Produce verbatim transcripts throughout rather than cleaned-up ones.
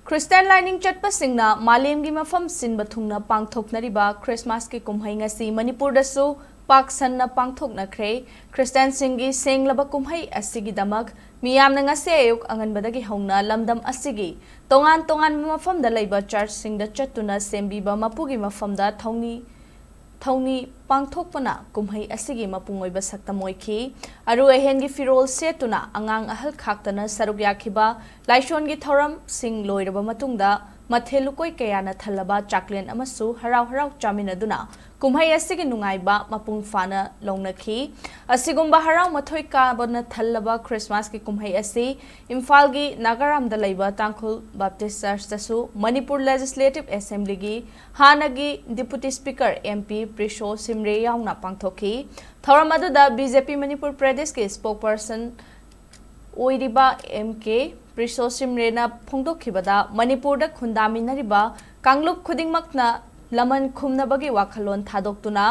Christian ꯂꯥꯏꯅꯤꯡ ꯆꯠꯄꯁꯤꯡꯅ ꯃꯥꯂꯦꯝꯒꯤ ꯃꯐꯝ ꯁꯤꯟꯕ ꯊꯨꯡꯅ ꯄꯥꯡꯊꯣꯛꯅꯔꯤꯕ ꯈ꯭ꯔꯤꯁꯃꯥꯁꯀꯤ ꯀꯨꯝꯍꯩ ꯉꯁꯤ ꯃꯅꯤꯄꯨꯔꯗꯁꯨ ꯄꯥꯛ ꯁꯟꯅ ꯄꯥꯡꯊꯣꯛꯅꯈ꯭ꯔꯦ꯫ ꯈ꯭ꯔꯤꯁꯇꯤꯌꯥꯟꯁꯤꯡꯒꯤ ꯁꯦꯡꯂꯕ ꯀꯨꯝꯍꯩ ꯑꯁꯤꯒꯤꯗꯃꯛ ꯃꯤꯌꯥꯝꯅ ꯉꯁꯤ ꯑꯌꯨꯛ ꯑꯉꯟꯕꯗꯒꯤ ꯍꯧꯅ ꯂꯝꯗꯝ ꯑꯁꯤꯒꯤ ꯇꯣꯉꯥꯟ ꯇꯣꯉꯥꯟꯕ ꯃꯐꯝꯗ ꯂꯩꯕ ꯆꯔꯆꯁꯤꯡꯗ ꯆꯠꯇꯨꯅ ꯁꯦꯝꯕꯤꯕ ꯃꯄꯨꯒꯤ ꯃꯐꯝꯗ ꯊꯧꯅꯤ ꯊꯧꯅꯤ ꯄꯥꯡꯊꯣꯛꯄꯅ ꯀꯨꯝꯍꯩ ꯑꯁꯤꯒꯤ ꯃꯄꯨꯡ ꯑꯣꯏꯕ ꯁꯛꯇꯝ ꯑꯣꯏꯈꯤ꯫ ꯑꯔꯨ ꯑꯍꯦꯟꯒꯤ ꯐꯤꯔꯣꯜ ꯁꯦꯠꯇꯨꯅ ꯑꯉꯥꯡ ꯑꯍꯜ ꯈꯥꯛꯇꯅ ꯁꯔꯨꯛ ꯌꯥꯈꯤꯕ ꯂꯥꯏꯁꯣꯟꯒꯤ ꯊꯧꯔꯝꯁꯤꯡ ꯂꯣꯏꯔꯕ ꯃꯇꯨꯡꯗ ꯃꯊꯦꯜ ꯂꯨꯀꯣꯏ ꯀꯌꯥꯅ ꯊꯜꯂꯕ ꯆꯥꯛꯂꯦꯟ ꯑꯃꯁꯨ ꯍꯔꯥꯎ ꯍꯔꯥꯎ ꯆꯥꯃꯤꯟꯅꯗꯨꯅ ꯀꯨꯝꯍꯩ ꯑꯁꯤꯒꯤ ꯅꯨꯡꯉꯥꯏꯕ ꯃꯄꯨꯡ ꯐꯥꯅ ꯂꯧꯅꯈꯤ꯫ ꯑꯁꯤꯒꯨꯝꯕ ꯍꯔꯥꯎ ꯃꯊꯣꯏ ꯀꯥꯕꯅ ꯊꯜꯂꯕ ꯈ꯭ꯔꯤꯁꯃꯥꯁꯀꯤ ꯀꯨꯝꯍꯩ ꯑꯁꯤ ꯏꯝꯐꯥꯜꯒꯤ ꯅꯥꯒꯥꯔꯥꯝꯗ ꯂꯩꯕ ꯇꯥꯡꯈꯨꯜ ꯕꯥꯞꯇꯤꯁ ꯆꯔꯆꯇꯁꯨ ꯃꯅꯤꯄꯨꯔ ꯂꯦꯖꯤꯁꯂꯦꯇꯤꯚ ꯑꯦꯁꯦꯝꯕ꯭ꯂꯤꯒꯤ ꯍꯥꯟꯅꯒꯤ ꯗꯤꯄꯨꯇꯤ ꯁ꯭ꯄꯤꯀꯔ ꯑꯦꯝ ꯄꯤ ꯄ꯭ꯔꯤꯁꯣ ꯁꯤꯝꯔꯦ ꯌꯥꯎꯅ ꯄꯥꯡꯊꯣꯛꯈꯤ꯫ ꯊꯧꯔꯝ ꯑꯗꯨꯗ ꯕꯤ ꯖꯦ ꯄꯤ ꯃꯅꯤꯄꯨꯔ ꯄ꯭ꯔꯗꯦꯁꯀꯤ ꯁ꯭ꯄꯣꯛꯄꯔꯁꯟ ꯑꯣꯏꯔꯤꯕ ꯑꯦꯝ ꯀꯦ ꯄ꯭ꯔꯤꯁꯣ ꯁꯤꯝꯔꯦꯅ ꯐꯣꯡꯗꯣꯛꯈꯤꯕꯗ, ꯃꯅꯤꯄꯨꯔꯗ ꯈꯨꯟꯗꯥꯃꯤꯟꯅꯔꯤꯕ ꯀꯥꯡꯂꯨꯞ ꯈꯨꯗꯤꯡꯃꯛꯅ ꯂꯃꯟ ꯈꯨꯝꯅꯕꯒꯤ ꯋꯥꯈꯜꯂꯣꯟ ꯊꯥꯗꯣꯛꯇꯨꯅ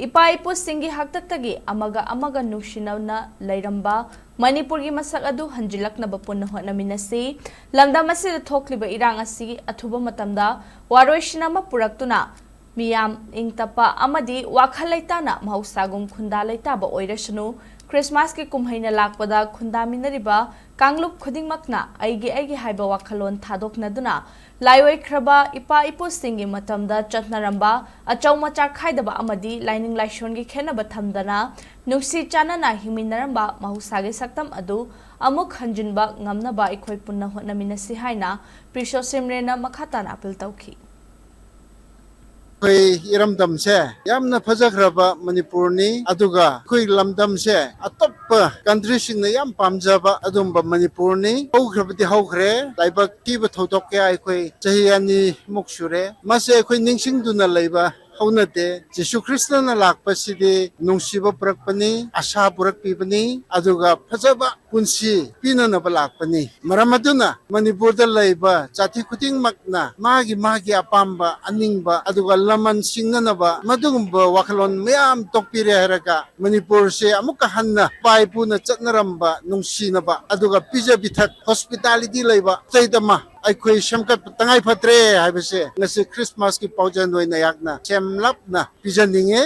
ꯏꯄꯥ ꯏꯄꯨꯁꯤꯡꯒꯤ ꯍꯥꯛꯇꯛꯇꯒꯤ ꯑꯃꯒ ꯑꯃꯒ ꯅꯨꯡꯁꯤꯅꯅ ꯂꯩꯔꯝꯕ ꯃꯅꯤꯄꯨꯔꯒꯤ ꯃꯁꯛ ꯑꯗꯨ ꯍꯟꯖꯤꯜꯂꯛꯅꯕ ꯄꯨꯟꯅ ꯍꯣꯠꯅꯃꯤꯟꯅꯁꯤ꯫ ꯂꯝꯗꯝ ꯑꯁꯤꯗ ꯊꯣꯛꯂꯤꯕ ꯏꯔꯥꯡ ꯑꯁꯤ ꯑꯊꯨꯕ ꯃꯇꯝꯗ ꯋꯥꯔꯣꯏꯁꯤꯟ ꯑꯃ ꯄꯨꯔꯛꯇꯨꯅ ꯃꯤꯌꯥꯝ ꯏꯪ ꯇꯞꯄ ꯑꯃꯗꯤ ꯋꯥꯈꯜ ꯂꯩꯇꯥꯅ ꯃꯍꯧꯁꯥꯒꯨꯝ ꯈꯨꯟꯗꯥ ꯂꯩꯇꯥꯕ ꯑꯣꯏꯔꯁꯅꯨ꯫ ꯈ꯭ꯔꯤꯁꯃꯥꯁꯀꯤ ꯀꯨꯝꯍꯩꯅ ꯂꯥꯛꯄꯗ ꯈꯨꯟꯗꯥꯃꯤꯟꯅꯔꯤꯕ ꯀꯥꯡꯂꯨꯞ ꯈꯨꯗꯤꯡꯃꯛꯅ ꯑꯩꯒꯤ ꯑꯩꯒꯤ ꯍꯥꯏꯕ ꯋꯥꯈꯜꯂꯣꯟ ꯊꯥꯗꯣꯛꯅꯗꯨꯅ ꯂꯥꯏꯑꯣꯏꯈ꯭ꯔꯕ ꯏꯄꯥ ꯏꯄꯨꯁꯤꯡꯒꯤ ꯃꯇꯝꯗ ꯆꯠꯅꯔꯝꯕ ꯑꯆꯧ ꯃꯆꯥ ꯈꯥꯏꯗꯕ ꯑꯃꯗꯤ ꯂꯥꯏꯅꯤꯡ ꯂꯥꯏꯁꯣꯟꯒꯤ ꯈꯦꯠꯅꯕ ꯊꯝꯗꯅ ꯅꯨꯡꯁꯤ ꯆꯥꯟꯅꯅ ꯍꯤꯡꯃꯤꯟꯅꯔꯝꯕ ꯃꯍꯧꯁꯥꯒꯤ ꯁꯛꯇꯝ ꯑꯗꯨ ꯑꯃꯨꯛ ꯍꯟꯖꯤꯟꯕ ꯉꯝꯅꯕ ꯑꯩꯈꯣꯏ ꯄꯨꯟꯅ ꯍꯣꯠꯅꯃꯤꯟꯅꯁꯤ ꯍꯥꯏꯅ ꯄ꯭ꯔꯤꯁꯣ ꯁꯤꯝꯔꯦꯅ ꯃꯈꯥ ꯇꯥꯅ ꯑꯄꯤꯜ ꯇꯧꯈꯤ꯫ ꯑꯩꯈꯣꯏ ꯏꯔꯝꯗꯝꯁꯦ ꯌꯥꯝꯅ ꯐꯖꯈ꯭ꯔꯕ ꯃꯅꯤꯄꯨꯔꯅꯤ, ꯑꯗꯨꯒ ꯑꯩꯈꯣꯏ ꯂꯝꯗꯝꯁꯦ ꯑꯇꯣꯞꯄ ꯀꯟꯇ꯭ꯔꯤꯁꯤꯡꯅ ꯌꯥꯝ ꯄꯥꯝꯖꯕ ꯑꯗꯨꯒꯨꯝꯕ ꯃꯅꯤꯄꯨꯔꯅꯤ꯫ ꯍꯧꯈ꯭ꯔꯕꯗꯤ ꯍꯧꯈ꯭ꯔꯦ, ꯂꯥꯏꯕꯛ ꯊꯤꯕ ꯊꯧꯗꯣꯛ ꯀꯌꯥ ꯑꯩꯈꯣꯏ ꯆꯍꯤ ꯑꯅꯤꯃꯨꯛ ꯁꯨꯔꯦ꯫ ꯃꯁꯤ ꯑꯩꯈꯣꯏ ꯅꯤꯡꯁꯤꯡꯗꯨꯅ ꯂꯩꯕ ꯍꯧꯅꯗꯦ꯫ ꯖꯤꯁꯨ ꯈ꯭ꯔꯤꯁꯇꯅ ꯂꯥꯛꯄꯁꯤꯗꯤ ꯅꯨꯡꯁꯤꯕ ꯄꯨꯔꯛꯄꯅꯤ, ꯑꯁꯥ ꯄꯨꯔꯛꯄꯤꯕꯅꯤ, ꯑꯗꯨꯒ ꯐꯖꯕ ꯄꯨꯟꯁꯤ ꯄꯤꯅꯅꯕ ꯂꯥꯛꯄꯅꯤ꯫ ꯃꯔꯝ ꯑꯗꯨꯅ ꯃꯅꯤꯄꯨꯔꯗ ꯂꯩꯕ ꯖꯥꯇꯤ ꯈꯨꯗꯤꯡꯃꯛꯅ ꯃꯥꯒꯤ ꯃꯥꯒꯤ ꯑꯄꯥꯝꯕ, ꯑꯅꯤꯡꯕ, ꯑꯗꯨꯒ ꯂꯃꯟ ꯁꯤꯡꯅꯅꯕ ꯃꯗꯨꯒꯨꯝꯕ ꯋꯥꯈꯜꯂꯣꯟ ꯃꯌꯥꯝ ꯊꯣꯛꯄꯤꯔꯦ ꯍꯥꯏꯔꯒ ꯃꯅꯤꯄꯨꯔꯁꯦ ꯑꯃꯨꯛꯀ ꯍꯟꯅ ꯏꯄꯥ ꯏꯄꯨꯅ ꯆꯠꯅꯔꯝꯕ ꯅꯨꯡꯁꯤꯅꯕ ꯑꯗꯨꯒ ꯄꯤꯖ ꯄꯤꯊꯛ, ꯍꯣꯁꯄꯤꯇꯥꯂꯤꯇꯤ ꯂꯩꯕ state ꯑꯃ ꯑꯩꯈꯣꯏ ꯁꯦꯝꯒꯠꯄ ꯇꯉꯥꯏ ꯐꯗ꯭ꯔꯦ ꯍꯥꯏꯕꯁꯦ ꯉꯁꯤ ꯈ꯭ꯔꯤꯁꯃꯥꯁꯀꯤ ꯄꯥꯎꯖꯦꯜ ꯑꯣꯏꯅ ꯑꯩꯍꯥꯛꯅ ꯁꯦꯝꯂꯞꯅ ꯄꯤꯖꯅꯤꯡꯉꯦ꯫